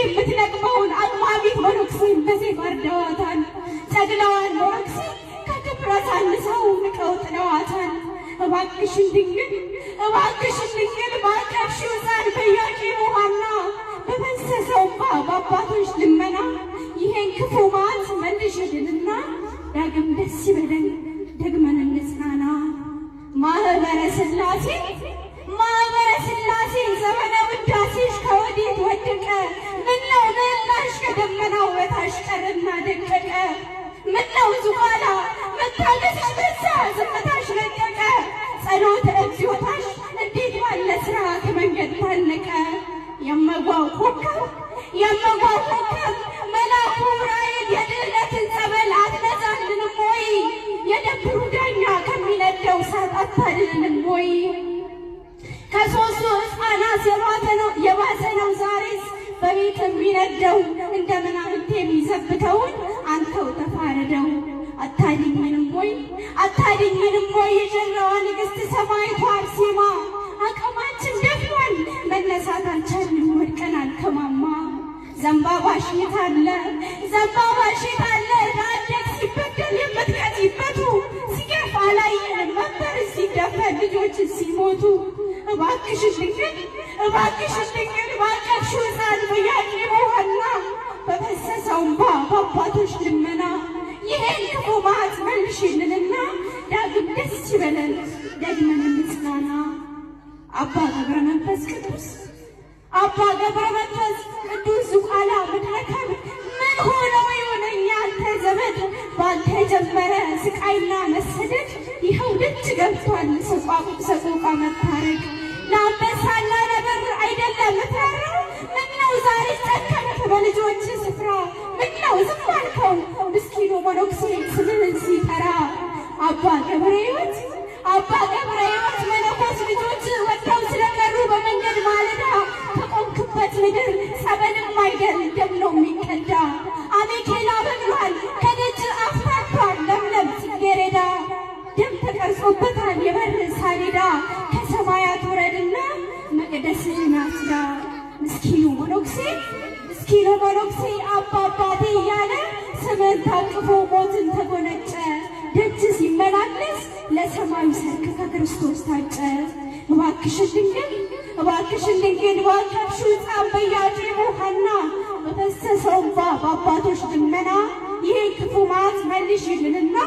የምትለቅመውን አቅማቢት መነኩሴን በሰይፍ አርደዋታል። ጨቅላዋን መነኩሴ ከክብር አሳንሰው ንቀው ጥለዋታል። እባክሽን ድንግል፣ እባክሽን ድንግል፣ ባቀፍሽው ሕፃን በኢያቄም ወሐና በፈሰሰው እንባ በአባቶች ልመና ይሄን ክፉ መዓት መልሽልንና ዳግም ደስ ይበለን፣ ደግመን እንጽናና። ማህበረ ሥላሴ፣ ማህበረ ሥላሴ፣ ዘመነ ውዳሴሽ ከወዴት ወደቀ? ምነው ምህላሽ ከደመናው በታች ቀረና ደቀቀ? ምነው ዝቋላ መታገስሽ በዛ፣ ዝምታሽ ረቀቀ? ጸሎተ እግዚኦታሽ እንዴት ባለ ስራ ከመንገድ ታነቀ? የመጓው ኮከብ፣ የመጓው ኮከብ መልአኩ ዑራኤል የድኅነትን ጸበል አትነጻልንም ወይ? የደብሩ ዳኛ ከሚነደው እሳት አታድነንም ወይ? ከሦስቱ ሕፃናት የባሰ ነው ዛሬስ በቤት የሚነደው፣ እንደ ምናምንቴ የሚዘብተውን አንተው ተፋረደው። አታድኝንም ወይ? አታድኝንም ወይ? የጀራዋ ንግሥት ሰማዕቷ አርሴማ፣ አቅማችን ደክሟል፣ መነሳት አልቻልንም፣ ወድቀናል ከማማ። ዘንባባሽ የታለ? ዘንባባሽ የታለ? ድሀ ሲበደል የምትቀጪበቱ፣ ሲገርፍ አላየንም መምህር ሲደፈር፣ ልጆች ሲሞቱ። እባክሽን ድንግል፣ እባክሽን ድንግል፣ ባቀፍሽው ሕፃን በኢያቄም ወሐና በፈሰሰው እንባ በአባቶች ልመና ይሄን ክፉ መዓት መልሽልንና ዳግም ደስ ይበለን፣ ደግመን እንጽናና። አባ ገብረ መንፈስ ቅዱስ፣ አባ ገብረ መንፈስ ቅዱስ ዝቋላ ምድረ ከብድ፣ ምን ሆነው ይሆን ያንተ ዘመድ? ባንተ የጀመረ ስቃይና መሰደድ ይኸው ደጅ ገብቷል ሰቆቃ መታረቅ። ለአንበሳና ነብር አይደለም ምትራራው፣ ምነው ዛሬ ጨከንክ በልጆች ስፍራ? ምነው ዝም አልከው ምስኪኑ መነኩሴ ስምህን ሲጠራ? አባ ገብረ ሕይወት፣ አባ ገብረ ሕይወት፣ መነኮስ ልጆች ወጥተው ስለቀሩ በመንገድ ማለዳ፣ ከቆምክበት ምድር ጸበልም አይደል ደም ነው የሚቀዳ። አሜኬላ በቅሏል፣ ከደጅ አፍታቷል ለምለም ጽጌረዳ፣ ደም ተቀርጾበታል የበር ሳሌዳ። ከሰማያት ውረድና መቅደስህን አጽዳ። ምስኪኑ መነኩሴ፣ ምስኪኑ መነኩሴ አባ አባቴ እያለ ስምህን ታቅፎ ሞትን ተጎነጨ። ደጅ ሲመላለስ ለሰማዩ ሰርክ ከክርስቶስ ታጨ። እባክሽን ድንግል፣ እባክሽን ድንግል፣ ባቀፍሽው ሕፃን በኢያቄም ወሐና በፈሰሰው እንባ በአባቶች ልመና ይህን ክፉ መዓት መልሽልንና